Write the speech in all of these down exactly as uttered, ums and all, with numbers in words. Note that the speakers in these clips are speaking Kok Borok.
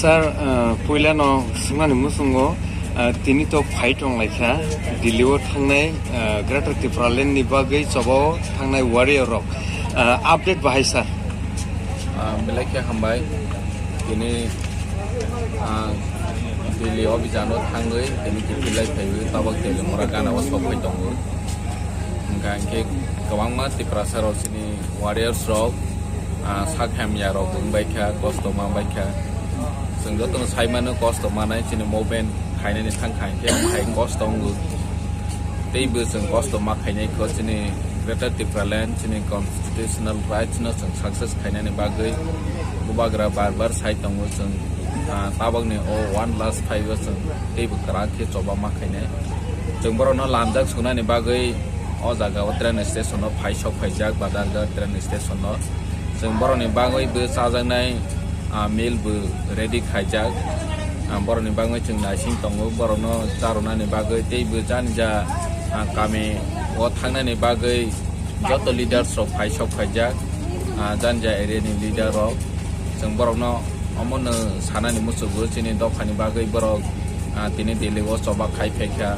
Sir, ah, puilano swngmani muchungo, ah, tini to fight wng laikha, Delhi o thangnai, ah, Greater Tipraland ni bagwi choba o thangnai warrior rok, ah, update bahai sir. Ah, belai khe hambai, tini, ah, Delhi o bijano thangwi, tini kiphilai phaiwi tabok Delhi mora gana o sokphai tongo. Hwnkha hinkhe kwbangma Tiprasa rok chini warriors rok, ah, sak hamya rok wng bai kha, kosto ma bai kha. Chwng jotono sai mano kosto manai chini movement khainani thang kha hinkhe hai kosto wngo. Teibo chwng kosto ma khainai kho chini Greater Tipraland chini constitutional rights no chwng success khainani bagwi bubagra bar bar sai tongo chwng, ah, tabokni o one last five o chwng teibo kwrak khe choba ma khainai. Chwng borokno lamjak sunani bagwi o jaga o train station o phai sok phaijak, Badargarh train station o. Chwng borokni bagwi bo chajaknai, ah, meal bo ready khaijak. Ah, borokni bagwi chwng naising tongo, borokno charwnani bagwi tei bo jani ja, ah, kami o thangnani bagwi joto leaders rok phai sok phaijak, ah, jani ja area ni leader rok. Chwng borokno omono sanani muchungo chini dophani bagwi borok, ah, tini Delhi o choba khai phaikha,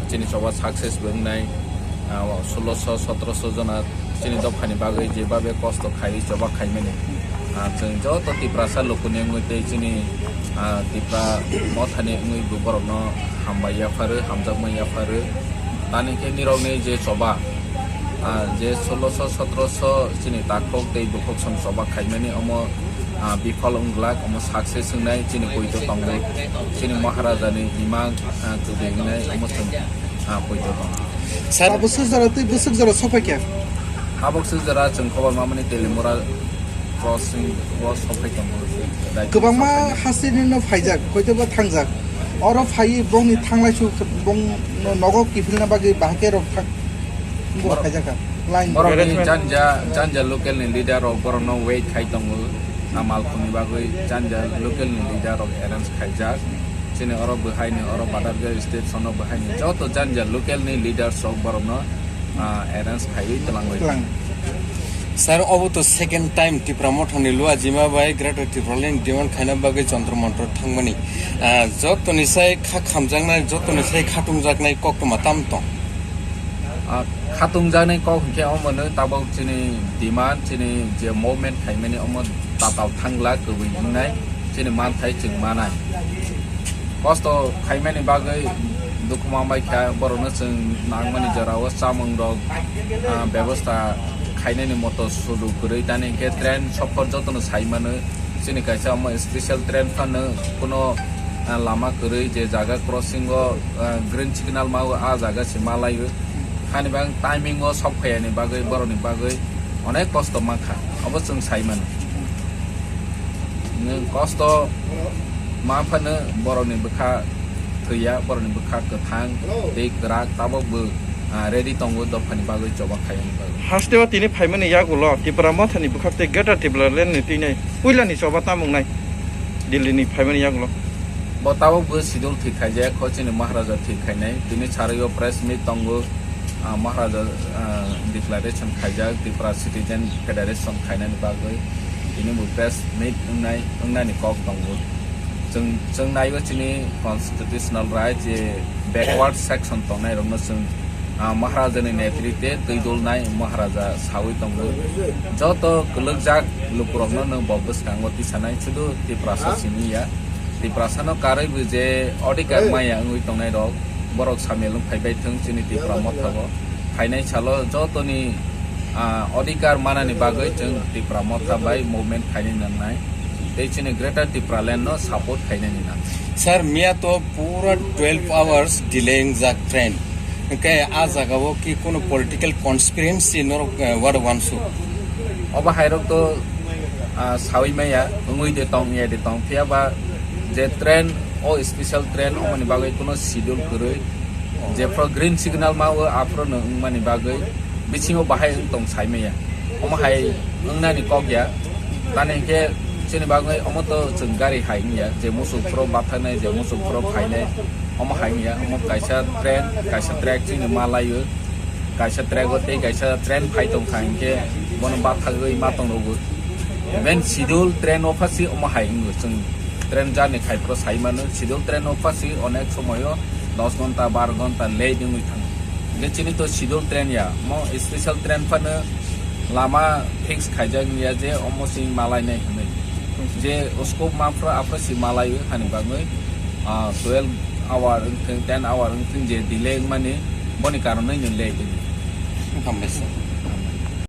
chini choba success bo wngnai, ah, sulosho sotrosho jona chini dophani bagwi jebabe kosto khaiwi choba khaimani. Ah, chwng joto Tiprasa lukuni wngwi tei chini, ah, Tipra mothani wngwi bo borokno hambai yapharo, hamjakma yapharo. Tani khe nirokni je choba, ah, je sulosho sotrosho chini takhuk tei bukhuk song choba khaimani omo, ah, bifal wng glak, omo success wngnai chini poito tongo, chini Maharaja ni imang, ah, kwbwi wngnai omo chwng, ah, poito tongo. Sir, abo swk jora tei bwswk jora sokphaikha? Abo swk jora chwng khobor mamani Telimura crossing o sokphai tongo. Kwbangma hasteni no phaijak, koitoba thangjak. Oro phaiwi bongni thanglaisu bong nogo kiphilna bagwi bahai khe rok thang-, bo Borok, phaijak kha. Line. Borokni janja, janja local ni leader rok borokno wait khai tongo. Na malkhungni bagwi janja local ni leader rok arrange khaijak. Chini oro bwhaini, oro Badargarh station o bwhaini joto janja local ni leaders rok borokno, ah, arrange khaiwi twlangwi. Twlang. Sir, obo to second time Tipra Motha ni Luajima bai Greater Tipraland demand khaina bagwi Jantar Mantar thangmani. Ah, jotoni sai kha khamjaknai, jotoni sai khatungjaknai koktwma tam tong? Ah, khatungjaknai kok hinkhe omono tabok chini demand, chini je movement khaimani omo tatao thangla kwbwi wngnai, chini manthai chwng manai. Kosto khaimani bagwi dukhu manbai kha, borokno chwng nangmani jorao chamung rok, ah, bebosta khainani moto sujuk kwrwi, tani hinkhe train sopor jotono sai mano. Chini kaisa omo special train phano kuno, ah, lama kwrwi je jaga crossing o, ah, green signal ma o, ah jaga se ma lai o. Hani bang timing o sok phai yani bagwi, borokni bagwi onek kosto ma kha, obo chwng sai mano. Nwng kosto ma phano borokni bwkha thwiya, borokni bwkha kwthang tei kwrak, tabok bo, ah, ready tongo dophani bagwi choba khaiyani bagwi. Hasteo tini phaimani yagulo Tipra Mothani bwkhak tei Greater Tipraland ni tini puilani choba tamo wngnai Delhi ni phaimani yagulo. Bo tabok bo schedule thik khaijak, kho chini Maharaja thik khainai. Tini sarwi o press meet tongo, ah, Maharaja, ah, declaration khaijak, Tripura Citizen Federation khainani bagwi. Tini bo press meet wngnai, wngnani kok tongo. Chwng, chwng naiwi chini constitutional right je backward section tongnai rokno chwng, ah, Maharaja ni netritwe twi dulnai Maharaja sawi tongo. Joto kwlwkjak lukurokno nwng bo bwskango tisanai, sudu Tiprasa simi ya. Tiprasano karwi bo je odhikar maya wngwi tongnai rok, borok samil wng phaibai thwng chini Tipra Motha bo. Phainai salo jotoni, ah, odhikar manani bagwi chwng Tipra Motha bai movement khainai nangnai. Tei chini Greater Tipraland no support khainani nangnai. Sir, miya to pura twelve hours delay wngjak train. Hwnkhe a jagao ki kuno political conspiracy norok, eh, what wansu? Obo hairok to, ah, sawi maya, wngwi de tong, ya de tong, phiya ba je train, o special train, omoni bagwi kuno schedule kwrwi. Jephru green signal ma o, aphuru no wngmani bagwi bisingo bahai wng tong sai maya. Omo hai wngnani kok ya. Tani hwnkhe chini bagwi omo to chwng gari hai wngya, je muchung phuru bathanai, je muchung phuru phainai, omo hai wngya. Omo kaisa train, kaisa track chini ma lai o. Kaisa track o tei kaisa train phai tong kha hwnkhe bono bathagwi ma tong rwgo. Even schedule train o phasi omo hai wngo, chwng train journey khai phuru sai mano, schedule train o phasi onek somoyo dos ghonta, bar ghonta late wngwi thango. Hwnkhe chini to schedule train ya, mo special train phano lama fix khaijak ya je omo sing malai nai hwnwi. Je scope ma phuru aphuru si malai o hani bagwi, ah, twelve hour wngthung, ten hour wngthung je delay wngmani boni karonwi no late wngwi. Wngkha mesa.